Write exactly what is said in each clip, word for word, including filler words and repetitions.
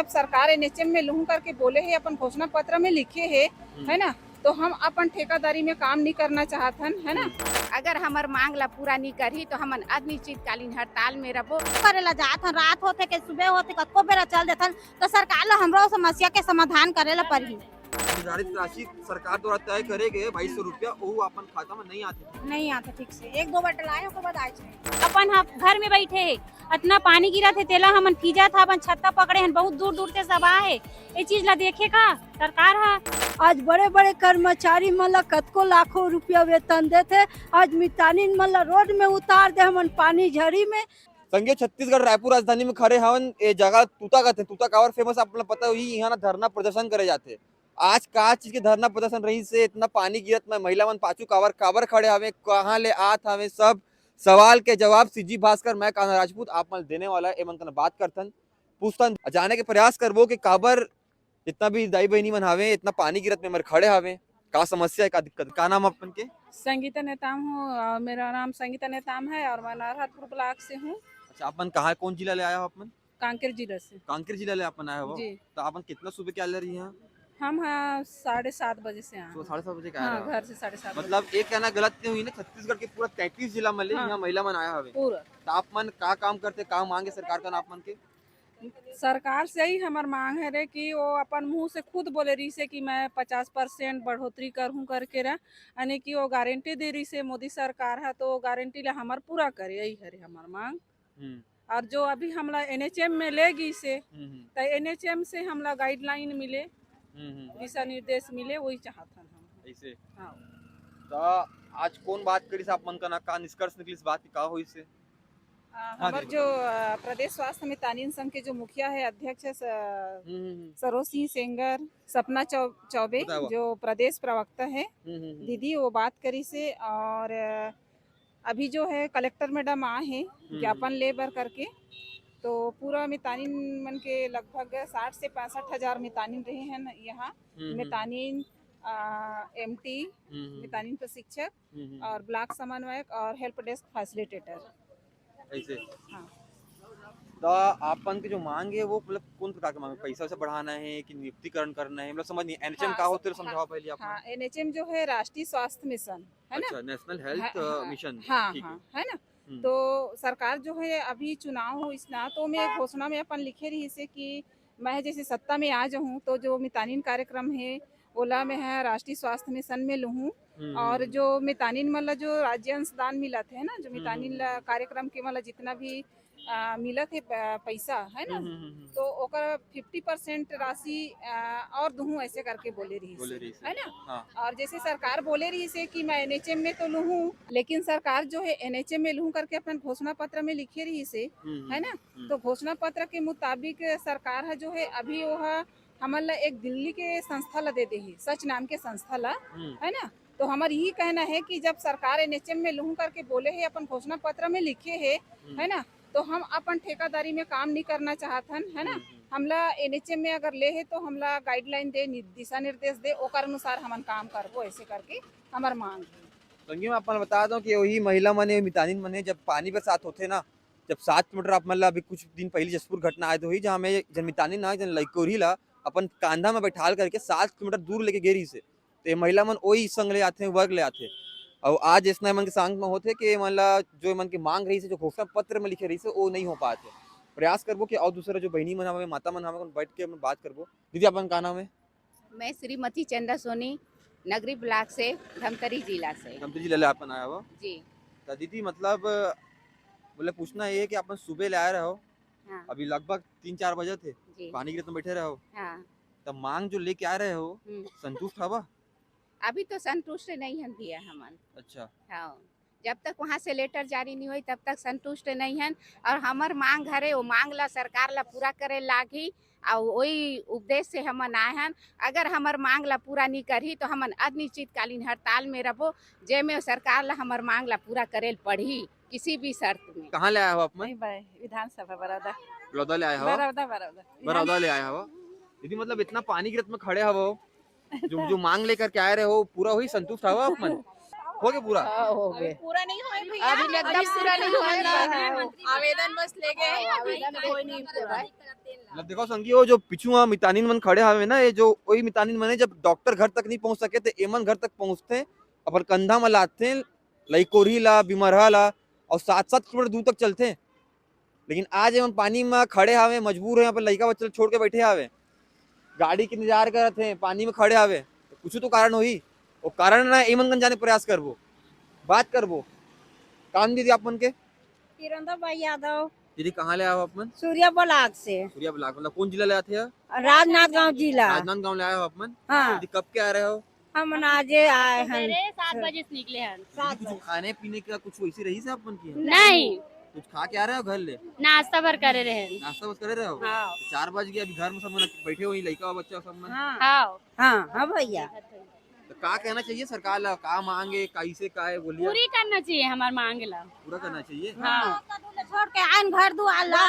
सरकार एनएचएम में लूहूं करके बोले हे, अपन घोषणा पत्र में लिखे हे, है ना, तो हम अपन ठेकेदारी में काम नहीं करना चाहत हन, है ना। अगर हमर मांग ला पूरा नहीं करही तो हमन अनिश्चितकालीन हड़ताल में रबो। करे ला जात हन, रात होथे के सुबह होथे, कतको बेरा चल देथन, तो सरकार ला हमरो समस्या के समाधान करे ला परही। निर्धारित राशि सरकार द्वारा तय करे गए बाईस सौ रुपया, वो अपन खाता में नहीं आते। नहीं आते ठीक से, एक दो बार डलाए, ओकर बाद आए छे। अपन ह घर में बैठे हे, इतना पानी गिरत हे, तेला हमन खींचत हवन, छत्ता पकड़े हन, बहुत दूर दूर से सब आए हे, ये चीज ला देखे का सरकार ह। आज बड़े बड़े कर्मचारी मन ला कतको लाखों रुपया वेतन देथे, आज मितानिन मन ला रोड में उतार दे हमन पानी झड़ी में। संगे छत्तीसगढ़ रायपुर राजधानी में खड़े हवन। ये जगह तूता कहते हैं, तूता काबर फेमस आप लोग पता होही, यहाँ ना धरना प्रदर्शन करे जाते। आज का चीज के धरना प्रदर्शन रही से, इतना पानी गिरत में महिला मन पाछू काबर काबर खड़े हवे, कहाँ ले आत हवे, सब सवाल के जवाब सीजी भास्कर, मैं कान्हा राजपूत आप मन देने वाला है। एमन कन बात करथन, पूछथन, जाने के प्रयास करबो कि काबर जितना भी दाई बहिनी मन हावे, इतना पानी गिरत में मर खड़े हावे, का समस्या है, का दिक्कत, का नाम अपन के? संगीता नेताम हूँ और मेरा नाम संगीता नेताम है और मैं नारहतपुर ब्लॉक से हूँ। अच्छा, अपन कहाँ, कौन जिला ले आया हो अपन? कांकेर जिला से। कांकेर जिला ले अपन आया हो? जी। तो अपन कितना सुबह क्या ले रही हैं? हम हाँ साढ़े सात बजे से आए सुबह हैं। साढ़े सात बजे का आया हाँ, हो? घर से साढ़े सात बजे। मतलब एक कहना गलत नहीं हुई ना, छत्तीसगढ़ के पूरा तैंतीस जिला में ले हाँ। यहाँ महिला मन आया हवे। पूरा। तो आप मन का काम करते, का मांगे सरकार का ना आप मन के? सरकार से यही हमर मांग है रे कि वो अपन मुंह से खुद बोले रही से कि मैं पचास परसेंट बढ़ोतरी करहूं करके रे, यानी कि वो गारंटी दे रही से मोदी सरकार है, तो वो गारंटी ला हमर पूरा करे, यही है रे हमर मांग। हम्म। और जो अभी हमला एनएचएम में ले गई से, हम्म, हम्म। तो एनएचएम से हमला गाइडलाइन मिले, हम्म, हम्म। दिशा निर्देश मिले, वही चाहत हन हम। ऐसे। हाँ। तो आज कौन बात करी से आप मन का ना, का निष्कर्ष निकली इस बात की, का हुई से? अ, हाँ, हमर दीदी, जो, बताओ। अ, प्रदेश स्वास्थ्य मितानिन संघ के जो मुखिया है, अध्यक्ष है, स-, हम्म, हम्म, हम्म। सरोज सिंह सेंगर, सपना चौ-, चौबे, बताओ। जो प्रदेश प्रवक्ता है, हम्म, हम्म, हम्म। दीदी वो बात करी से और, अ, अभी जो है कलेक्टर मैडम आ है हम्म, ज्ञापन हम्म। ले बर करके, तो पूरा मितानिन मन के लगभग साठ से पैंसठ हजार मितानिन रहे हैं न यहाँ। हम्म, हम्म। मितानिन, अ, एमटी, हम्म, हम्म। मितानिन प्रशिक्षक हम्म, हम्म। और ब्लॉक समन्वयक और हेल्प डेस्क फैसिलिटेटर। ऐसे। हाँ। तो आपन के जो मांग है वो मतलब कौन प्रकार के मांग है? पैसा वैसा बढ़ाना है कि नियुक्तिकरण करना है? मतलब समझ नहीं, एनएचएम हाँ, का होते स-, समझाओ हाँ, पहले आप। हाँ, एनएचएम जो है राष्ट्रीय स्वास्थ्य मिशन, है ना? अच्छा, नेशनल हेल्थ, हाँ, अ, हाँ, मिशन। हाँ, ठीक है। हाँ, है ना? हम्म। तो सरकार जो है अभी चुनाव हो इस ना, तो मैं घोषणा में अपन लिखे रही से कि मैं जैसे सत्ता में आ जाऊं तो जो मितानिन कार्यक्रम है ओला मैं है राष्ट्रीय स्वास्थ्य मिशन में लूहूं। हम्म, और हम्म, जो मितानिन मन ला जो राज्य अंशदान मिलत है ना, जो हम्म, मितानिन हम्म, ला हम्म। कार्यक्रम के मन ला जितना भी, आ, मिलत है प-, पैसा, है ना, हम्म, हम्म, हम्म, हम्म। तो ओकर फिफ्टी परसेंट राशि, आ, और दूहूं, ऐसे करके बोले रही बोले से, रही से। है ना? हाँ। और जैसे सरकार बोले रही से कि मैं एनएचएम में तो लूहूं, लेकिन सरकार जो है एनएचएम में लूहूं करके अपन घोषणा पत्र में लिखे रही से, हम्म, हम्म, है ना? हम्म। तो घोषणा पत्र के मुताबिक सरकार है जो है अभी वो है हमन ला एक दिल्ली के संस्था ला दे दे ही, सच नाम के संस्था ला, हम्म। है ना? तो हमर यही कहना है कि जब सरकार एनएचएम में लूहूं करके बोले है, अपन घोषणा पत्र में लिखे है, हम्म। है ना, तो हम अपन ठेकेदारी में काम नहीं करना चाहत हन, है ना? हम्म, हम्म। हमला एनएचएम में अगर ले है तो हमला गाइडलाइन दे, नि-, दिशा निर्देश दे, ओकर अनुसार हमन काम करबो, ऐसे करके हमर मांग है। संगी में अपन बता दो कि वही महिला मने, मितानिन मने जब पानी बरसात होथे ना, जब सात किलोमीटर आप मन ला अभी कुछ दिन पहले जशपुर घटना आए तो हुई, जहाँ में जन मितानिन ना, जन लइकोरी ला अपन कांधा में बैठाल करके सात किलोमीटर दूर लेके गे रही से। तो ये महिला मन ओही संग ले आथे, वर्ग ले आथे। और आज ऐसना मन के संग में होथे कि मन ला जो मन के मांग रही से, जो घोषणा पत्र में लिखे रही से, वो नहीं हो पाते। प्रयास करबो कि और दूसरा जो बहिनी मन हवे, माता मन हवे, बैठ के अपन बात करबो। दीदी, अपन का नाम है? मैं श्रीमती चंदा सोनी, नगरी ब्लॉक से, धमतरी जिला से। धमतरी जिला ले अपन आया हो? जी। तो दीदी, मतलब, बोले, पूछना ये है कि अपन सुबह ले आए रहो, हाँ। अभी लगभग तीन चार बजे थे, जी। पानी गिरत में बैठे रहो, हाँ। तो मांग जो लेके आ रहे हो, हम्म। संतुष्ट हवा? अभी तो संतुष्ट नहीं हन भैया हमन। अच्छा। हाँ, जब तक वहाँ से लेटर जारी नहीं होई, तब तक संतुष्ट नहीं हन। और हमर मांग हरे, वो मांग ला सरकार ला पूरा करे लागही। और वही उपदेश से हमन आए हन। अगर हमर मांग ला पूरा नहीं करही, तो हमन अनिश्चितकालीन हड़ताल में रबो, जेमे सरकार ला हमर मांग ला पूरा करे ल पड़ही, किसी भी शर्त में। कहाँ ले आया हो आप मन? नहीं भाई, विधानसभा बरौदा। बरौदा ले आया हो? बरौदा, बरौदा। बरौदा ले आया हो? दीदी, मतलब, इतना पानी गिरत में खड़े हवो, जो, जो मांग लेकर के आए रहे हो, पूरा हुई, संतुष्ट हवा आप मन? हो गया पूरा? हाँ, हो गए। पूरा नहीं होए भैया, अभी एकदम पूरा नहीं होए। आवेदन बस ले गए हैं, अभी कोई नहीं पूरा। मतलब देखो संगी, वो जो पीछू वहाँ मितानिन मन खड़े हवे ना, ये जो वही मितानिन मन है, जब डॉक्टर घर तक नहीं पहुँच सके तो एमन घर तक पहुँचते, अपन कंधा में लादते, लइकोरी ला, बिमरहा ला, और सात सात किलोमीटर दूर तक चलते। लेकिन आज एमन पानी में खड़े हावे, मजबूर है, अपन लइका बच्चा छोड़ के बैठे हावे, गाड़ी के इंतजार करत हैं, पानी में खड़े हावे, तो कुछ तो कारण होही। वो कारण ना एमन कन जाने प्रयास करबो, बात करबो। काम दीदी आप मन के? किरणदा बाई यादव। दीदी कहाँ ले आए हो आप मन? सूर्या ब्लॉक से। सूर्या ब्लॉक, मतलब कौन जिला ले आते हैं? राजनांदगांव जिला। राजनांदगांव ले आए हो आप मन? हाँ। दीदी कब के आ रहे हो? हम आज आए हैं। सवेरे सात बजे से निकले हैं। दीदी, कुछ खाने पीने का कुछ वैसे रही से आप मन की? नहीं। कुछ खा के आ रहे हो घर ले? नाश्ता भर करे रहे। नाश्ता बस करे रहे हो? हाँ। तो चार बज गया, अभी घर में सब मन बैठे हुए, लइका बच्चा सब मन। हाँ। हाँ। हाँ, हाँ भैया। तो का कहना चाहिए सरकार ला, का मांगे, कैसे का है, बोलिए। पूरी करना चाहिए हमार मांग ला। पूरा करना चाहिए। हाँ। छोड़ के आन घर दुआर ला।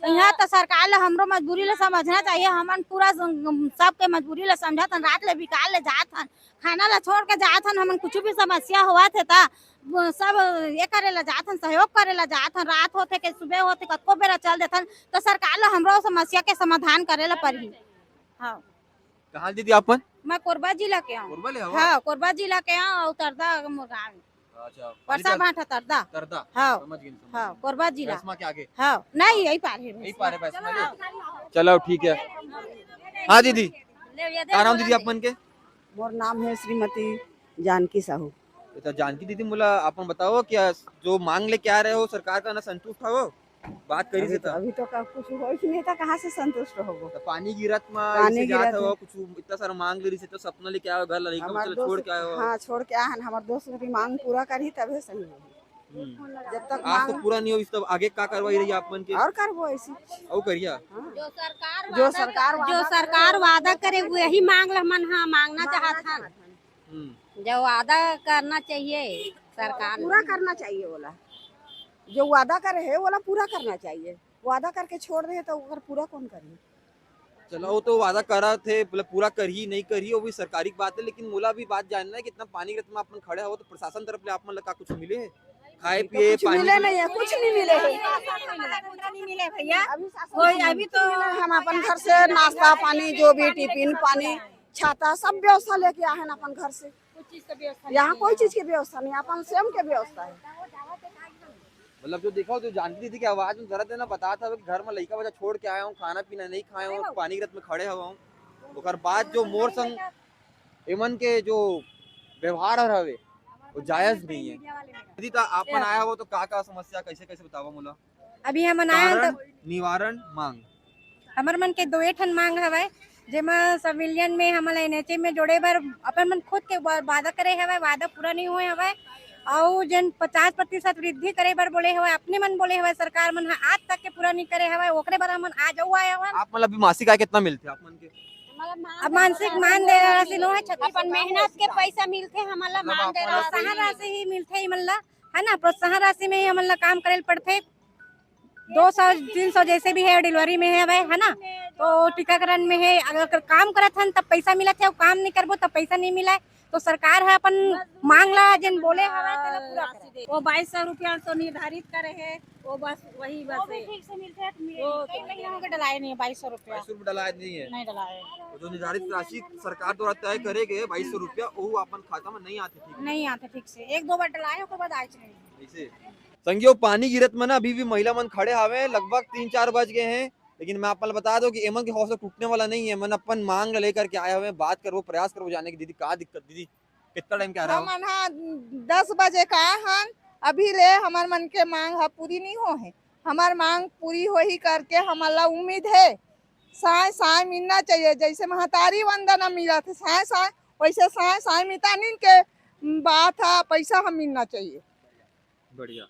यहाँ तो सरकार ला हमरो मजबूरी ला समझना चाहिए। हमन पूरा सबके मजबूरी ला समझत हन, रात ले बिकाल ले जात हन, खाना ला छोड़ के जात हन। हमन कुछ भी समस्या होवत हे ता वो सब ये करे ला जात हन, सहयोग करे ला जात हन। रात होथे के सुबह होथे, कतको बेरा चल देथन, तो सरकार ला हमरो समस्या के समाधान करे ला पड़ही। हाँ। कहाँ दीदी आप मन? मैं कोरबा जिला के हूँ। कोरबा ले हवा? हाँ, कोरबा जिला के हूँ, और तरदा मोर गाँव। अच्छा, परसा भाटा तरदा। तरदा। हाँ। समझ गए, समझ हाँ, गए। कोरबा जिला। भैसमा के आगे? हाँ, नहीं, यही पार है यही भैसमा। पार है भैसमा के? चलो, ठीक है। हाँ दीदी, का नाम दीदी आप मन के? मोर नाम है श्रीमती जानकी साहू। तो जानकी दीदी, मोला आप मन बताओ, क्या जो मांग लेके आ रहे हो, सरकार का ना संतुष्ट हो? बात करी अभी से तो, त? अभी तो का-, कुछ हो ही नहीं था, कहाँ से संतुष्ट होबो? तो पानी गिरत मा पानी ऐसे जात गिरत हो, है। कुछ इतना सारा मांग ले रही से, तो सपना लेके आए हो, घर लड़का हमार बच्चा दोस्त, छोड़ के आए हो। हाँ, छोड़ के आए हैं। हमार दोस्त की मांग पूरा करही तबे सही होही। हम्म। जब तक आज तो मांग पूरा नहीं हो, इस तब आगे का कार्रवाई रही आप मन के? और करबो ऐसी। और करिया। हाँ। जो सरकार जो वादा सरकार कर-, जो वादा सरकार करे, वादा करे, वही मांग ला मन, हाँ, मांगना मांगना चाहत हन। चाहत हन। हम्म। जो वादा करना चाहिए सरकार पूरा ने। करना चाहिए बोला, जो वादा करे है बोला पूरा करना चाहिए। वादा करके छोड़ दे तो ओकर पूरा कौन करे? चलो, वो तो वादा करा थे, मतलब पूरा करही नहीं करही, वो भी सरकारी बात है, लेकिन मोला भी बात जानना है कि इतना पानी के में अपन खड़े हो तो प्रशासन तरफ ले आप मन ला का कुछ मिले है? खाए पिए कुछ पानी मिले की? नहीं है, कुछ नहीं मिले है। कुछ नहीं मिले भैया। अभी शासन कोई तरफ अभी कुछ तो नहीं मिला है। हम अपन घर से नाश्ता पानी, जो भी टिफिन पानी, छाता, सब व्यवस्था लेके आए हैं अपन घर से। कुछ चीज का व्यवस्था यहाँ नहीं कोई है। चीज की व्यवस्था नहीं, अपन स्वयं के व्यवस्था है। मतलब जो देखो, जो जानकी दीदी की आवाज में दर्द है ना, बता था कि घर में लइका बच्चा छोड़ के आया हूँ, खाना पीना नहीं खाया हूँ, पानी के रथ में खड़े हुआ हूँ, ओकर बाद जो मोर संग एमन के जो व्यवहार हर हवे, वो जायज नहीं है। दीदी, तो आप मन आया हो तो का का समस्या, कैसे कैसे बतावा मोला? अभी हमन आए हन कारण, त निवारण, मांग। हमर मन के दोए ठन मांग हवय, जेमा संविलियन में हमन ला एनएचए में जोड़े बर अपन मन खुद के वा-, वादा करे हवय, वादा पूरा नहीं होए हवय। अउ जेन पचास प्रतिशत वृद्धि करे बर बोले हवय, अपने मन बोले हवय, सरकार मन ह आज तक के पूरा नहीं करे हवय, ओकरे बर हमन आज अउ आए हवन। आप मन ला अभी मासिक आय कितना मिलथे आप मन के? अब मासिक मान दे राशि नो है, छत्तीस अपन मेहनत के पैसा मिलथे, हमन ला मतलब मान आप दे मन ला राशि। प्रोत्साहन राशि ही मिलथे, हमन ला, है ना, प्रोत्साहन राशि में ही हमन ला काम करे ल पड़थे। दो सौ, तीन सौ जैसे भी है, डिलीवरी में है भाई, है ना, तो टीकाकरण में है, अगर काम करत हन तब पैसा मिलत है, काम नहीं करबो तब पैसा नहीं मिला है। तो सरकार है अपन मांग ला, जेन बोले हवय, तेला पूरा करे। वो बाईस सौ रुपया तो निर्धारित करे है, वो बस वही बस वो भी है। ठीक से मिलते हैं, तो मिले वो नहीं। कई तो महीना हो गए डलाए नहीं है, बाईस सौ रुपया। बाईस सौ रुपया डलाए नहीं है। नहीं डलाए। वो जो निर्धारित राशि सरकार द्वारा तय करे गए बाईस सौ रुपया, वो अपन खाता में नहीं आते ठीक। नहीं आते ठीक से, एक दो बार डलाए, ओकर बाद आए नहीं। ऐसे संगियो, पानी गिरत में ना अभी भी महिला मन खड़े हावे, लगभग तीन चार बज गए हैं, लेकिन मैं आप मन ल बता दो कि एमन के हौसला टूटने वाला नहीं है। मन अपन मांग ल लेकर के आए हुए हैं, बात करबो, प्रयास करबो जाने की। दीदी, का दिक्कत दीदी, कितना टाइम के आ रहा हो? हमन हा दस बजे का हन, अभी ले हमर मन के मांग हा पूरी नहीं हो है। हमर मांग पूरी होही करके हमन ला उम्मीद है। साय साय मिलना चाहिए, जैसे महतारी वंदना मिला थे साय साय, वैसे साय साय मितानिन के बात हा, पैसा हा मिलना चाहिए। बढ़िया।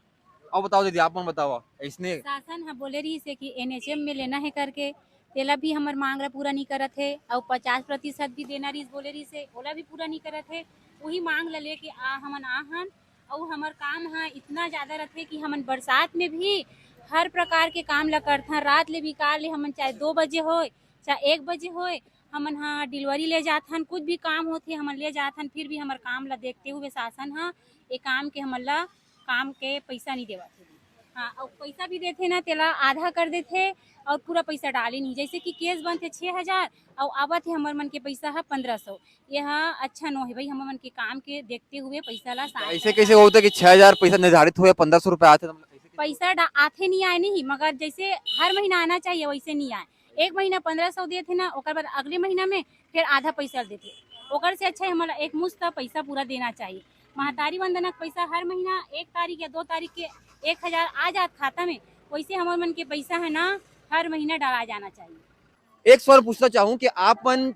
अब बताओ दीदी, आप मन बताओ, ऐसने शासन ह बोले रहिस हे कि एनएचएम में लेना है करके, तेला भी हमर मांग ला पूरा नहीं करत है। और पचास प्रतिशत भी देना रहिस बोले रहिस हे, ओला भी पूरा नहीं करत है। वही मांग ला लेके आ हमन आ हन। और हमर काम ह इतना ज्यादा रथे कि हमन बरसात में भी हर प्रकार के काम ला करथन। रात ले भी कार ले हमन चाहे दो बजे होए, चाहे एक बजे होए, हमन ह डिलीवरी ले जात हन, कुछ भी काम होथे हमन ले जात हन, फिर भी हमर काम ला देखते हुए शासन ह ए काम के हमन ला काम के पैसा नहीं देवत हे। हाँ, अउ पैसा भी देथे ना, तेला आधा कर देथे अउ पूरा पैसा डाले नहीं। जैसे कि केस बनथे छः हजार अउ आवत हे हमर मन के पैसा ह पंद्रह सौ। ये ह अच्छा नो हे भाई, हमर मन के काम के देखते हुए पैसा ला साथ ऐसे कैसे होता है कि छह हजार पैसा निर्धारित हुए, पंद्रह सौ रुपया आते, तो मतलब कैसे, कैसे? पैसा डा-, आथे नहीं आए नहीं, मगर जैसे हर महीना आना चाहिए वैसे नहीं आए। एक महीना पंद्रह सौ देथे ना, ओकर बाद अगले महीना में फिर आधा पैसा देथे। ओकर से अच्छा है हमला एक मुश्त पैसा पूरा देना चाहिए। महतारी वंदना के पैसा हर महीना एक तारीख या दो तारीख के एक हजार आ जात खाता में, वैसे हमर मन के पैसा है ना, हर महीना डाला जाना चाहिए। एक सवाल पूछना चाहूँ कि आप मन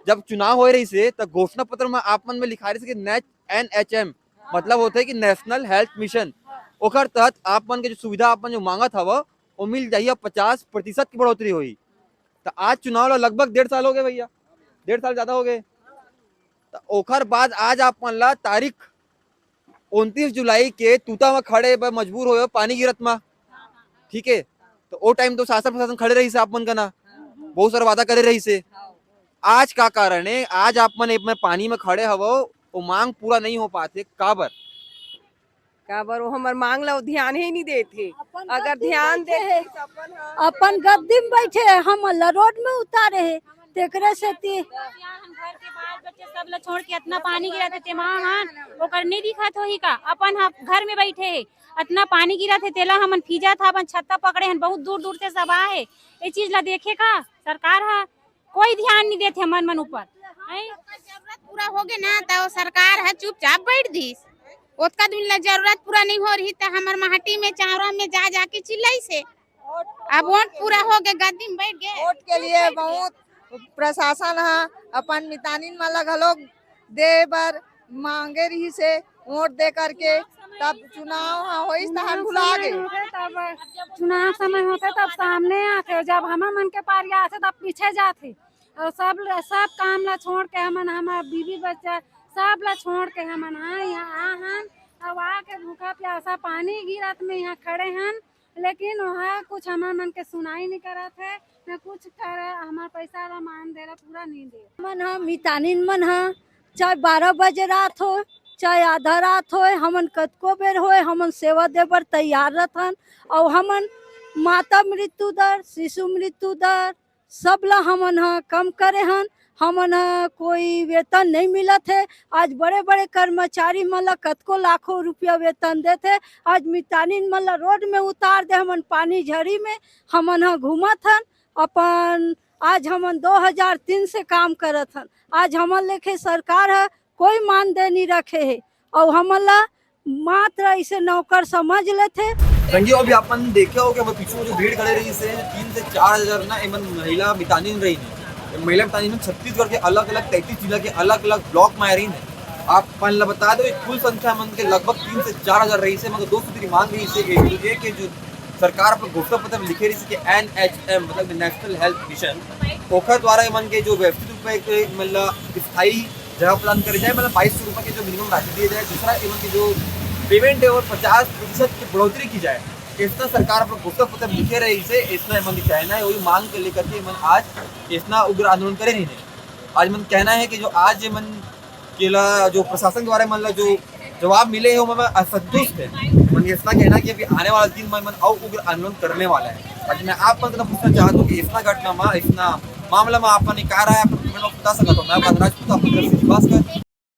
जब चुनाव होए रहिस हे, त घोषणा पत्र में आप मन में लिखा रहिस हे कि नेच-, एन एच एम, मतलब होथे कि नेशनल हेल्थ मिशन, ओकर तहत आप मन के जो सुविधा आप मन जो मांगत हव, वो मिल जाही, पचास प्रतिशत की बढ़ोतरी होही। त आज चुनाव ला लगभग डेढ़ साल हो गए भैया, डेढ़ साल ज्यादा हो गए। त ओकर बाद आज आप मन ला तारीख उनतीस जुलाई के तूता में खड़े बर मजबूर होए हो पानी गिरत में, ठीक है? तो ओ टाइम तो शासन प्रशासन खड़े रहिस हे आप मन कना, बहुत सारा वादा करे रहिस हे। आज का कारण है, आज आप मन ए में पानी में खड़े हवो, वो मांग पूरा नहीं हो पाथे, काबर? काबर वो हमर मांग ला ध्यान ही नहीं देथे। अगर ध्यान देथे, अपन गद्दी में बैठे हे, हमन ला रोड में उतारे हे, तेकरे सेती। घर के बाल बच्चे सब ला छोड़ के इतना पानी गिरत हे, तेमा हन ओकर नहीं दिखत होही का? अपन ह घर में बैठे हे, इतना पानी गिरत हे, तेला हमन भीजत हवन, छत्ता पकड़े हन, बहुत दूर दूर से सब आए हे, ये चीज ला देखे का सरकार ह? कोई ध्यान नहीं देथे हमर मन ऊपर, हैं? जरूरत पूरा हो गए ना, तो सरकार ह चुपचाप बैठ दिस। ओतका दिन ला जरूरत पूरा नहीं हो रही, तो हमर माटी में, चावरा में जा जाके चिल्लाइस हे। अब वोट पूरा हो गए, गद्दी में बैठ गए। वोट के लिए बहुत प्रशासन ह अपन मितानिन मन ला घलो दे बर मांगे रहिस हे, वोट दे करके, तब चुनाव ह होइस, तहन भुला गे। चुनाव समय होथे तब सामने आथे, जब हमर मन के पारी आथे तब पीछे जाथे। और सब ल-, सब काम ला छोड़ के हमन, हमर बीवी बच्चा सब ला छोड़ के हमन हाँ यहाँ आ हन। अब आके भूखा प्यासा पानी गिरत में यहाँ खड़े हन, लेकिन वहाँ कुछ हमर मन के सुनाई नहीं करत है, न कुछ कर हमर पैसा ला मान दे ला पूरा नहीं दे। हमन ह मितानिन मन ह चाहे बारह बजे रात हो, चाहे आधा रात होए, हमन कतको बेर होए, हमन सेवा दे बर तैयार रहथन। और हमन माता मृत्यु दर, शिशु मृत्यु दर, सब ला हमन ह कम करे हन। हमन ह कोई वेतन नहीं मिलत है। आज बड़े-बड़े कर्मचारी मन ला कतको लाखों रुपया वेतन देथे, आज मितानिन मन ला रोड में उतार दे, हमन पानी झड़ी में हमन ह घूमत हन। अपन आज हमन दो हज़ार तीन से काम करत हन, आज हमन लेखे सरकार ह कोई मानदेय नहीं रखे है और हमन ला मात्र ऐसे नौकर समझ लेथे। संगी, अभी अपन देखे हो कि अब पीछे में जो भीड़ खड़े रहिस हे, तीन से चार हजार ना एमन महिला मितानिन रहिन हे। महिला मितानिन छत्तीसगढ़ के अलग-अलग, तैंतीस जिला के अलग-अलग ब्लॉक में आए रहिन हे। आप मन ला बता दो, ये कुल संख्या मन के लगभग तीन से चार हजार रहिस हे, मगर दो सूत्री मांग रहिस हे, एक, एक के जो सरकार अपन घोषणा पत्र में लिखे रहिस हे कि एन एच एम, मतलब नेशनल हेल्थ मिशन, ओखर द्वारा एमन के जो व्यवस्थित रूप में एक, मतलब स्थायी जगह प्रदान करे जाए, मतलब बाईस सौ रुपये के जो मिनिमम राशि दिए जाए, दूसरा एमन के जो पेमेंट है वो पचास प्रतिशत की बढ़ोतरी की जाए। इतना सरकार पर घोषणा पत्र लिखे रहिस हे, इतना एमन के कहना है, वही मांग के लेकर के एमन आज इतना उग्र आंदोलन करे रहिन हे। आज एमन कहना है कि जो आज एमन के ला जो प्रशासन द्वारा एमन ला जो जवाब मिले हे, ओमा असंतुष्ट है। एमन इतना कहना कि अभी आने वाला दिन में एमन अउ उग्र आंदोलन करने वाला है। बाकी मैं आप मन से पूछना चाहता हूँ कि इतना घटना में, इतना मामला में आप मन का राय है, आप मन comment में बता सकत हो। मैं पंकज राजपूत, आप मन से भास्कर।